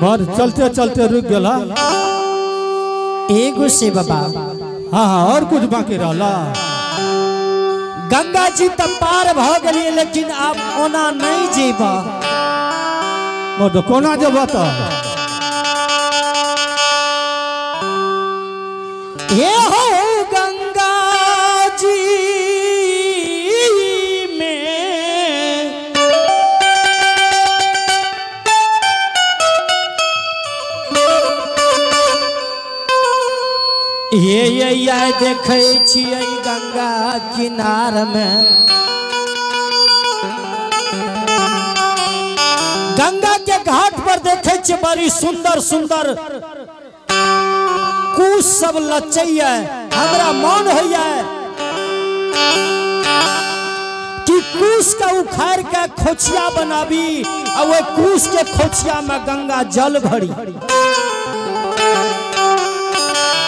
मर चलते चलते रुक गेला। एगो से बाबा। हाँ हाँ और कुछ बाकी रहला। गंगा जी त पार भ गेलिए लेकिन आप ओना नहीं जेबा। मर कोना जेबा त? हे हो गंगा जी में ये ये देखै छियै गंगा किनार में, गंगा के घाट पर देखै छियै बड़ी सुंदर सुंदर कुश सब लचैया। हमरा मन होइया कि कुश के उखाड़ के खोचिया बनाबी और वह कुश के खोचिया में गंगा जल भरी।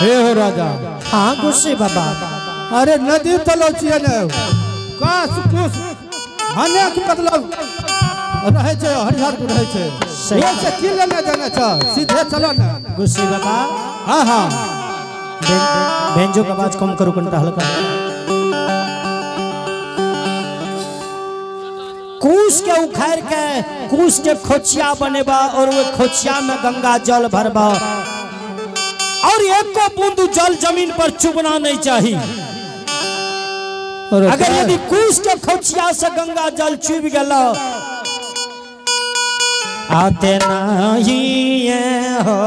हे हो राजा। हाँ गुस्से बाबा। अरे नदी तलौचिए ने काश कुश अनेक मतलब रहे छै, हरिहर रहे छै, से की लेने देने छ, सीधे चलो ने गुस्से बाबा। हाँ हाँ बेंजो का आवाज कम करो कनटा हल्का। कुश के उखाड़ के कुश के खोचिया बनेबा और वो खोचिया में गंगा जल भरबा और एको बूंद जल जमीन पर चुभना नहीं चाहिए। अगर यदि कुश के खोचिया से गंगा जल चुभ गया आते नहीं हो।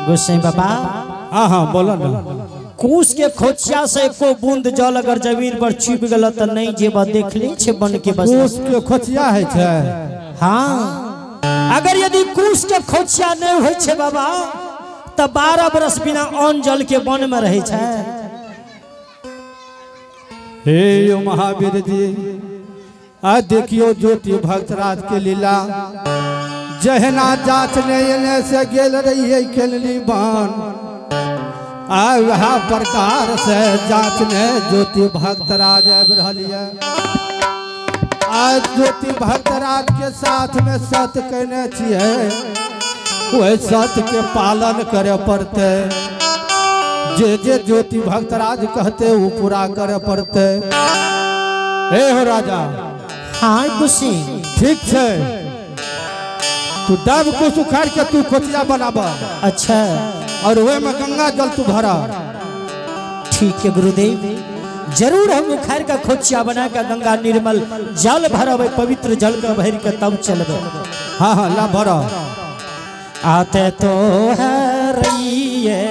गोसाई बाबा। हाँ हाँ बोलो ना। कुश के खोचिया से एको बूंद जल अगर जमीन पर छुप गल त नहीं जेबा, देख ली छे बन के बस। कुश के खोचिया है छे। हाँ अगर यदि कुश के खोचिया नहीं होय छे बाबा त 12 बरस बिना अन्न जल के वन में रहे छे। हे यो महावीर जी आ देखियो ज्योति भक्तराज के लीला। जहना जाचने एने से गेल रहिए खेलनी बान, आ वह प्रकार से जाचने ज्योति भक्तराज आबि रहल ये। आज ज्योति भक्तराज के साथ में सत कहने छियै, वह सत के पालन करे पड़ते। जे जे ज्योति भक्तराज कहते वो पूरा करे पड़ते। हे हो राजा। हाँ खुशी ठीक है, तू डब कुछ उखाड़ के तू खोचिया बनाबा। अच्छा। और वे में गंगा जल तू भरा। ठीक है गुरुदेव, जरूर हम उखाड़ के खोचिया बना के गंगा निर्मल जल भरबे, पवित्र जल के भर के तब चलबे। हाँ हाँ ला भरा। आते तो है रहिए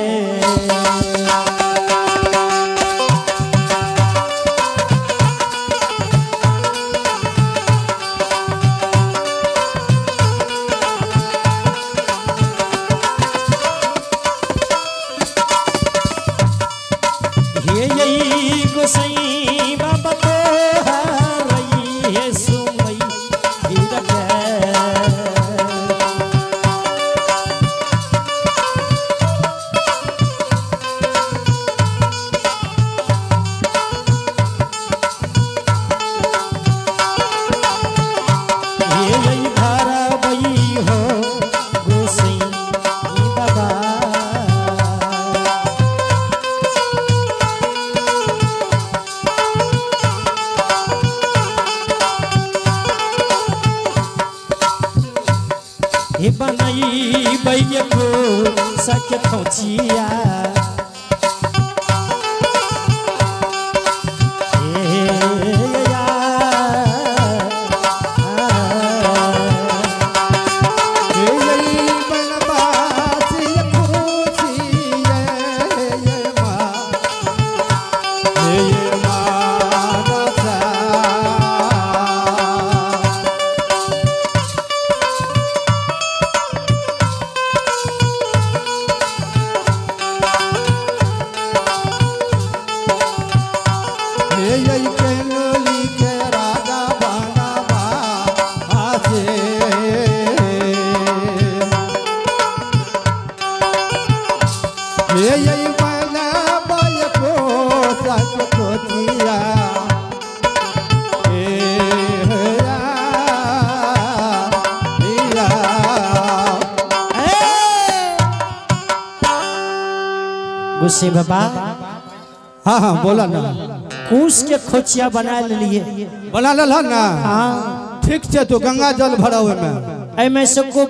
गुस्से बाबा। हाँ हाँ बोला ना। कुश के खोचिया बना लिए। बना लल ना। हाँ ठीक है, तो गंगा जल भरा हुए में एमे से को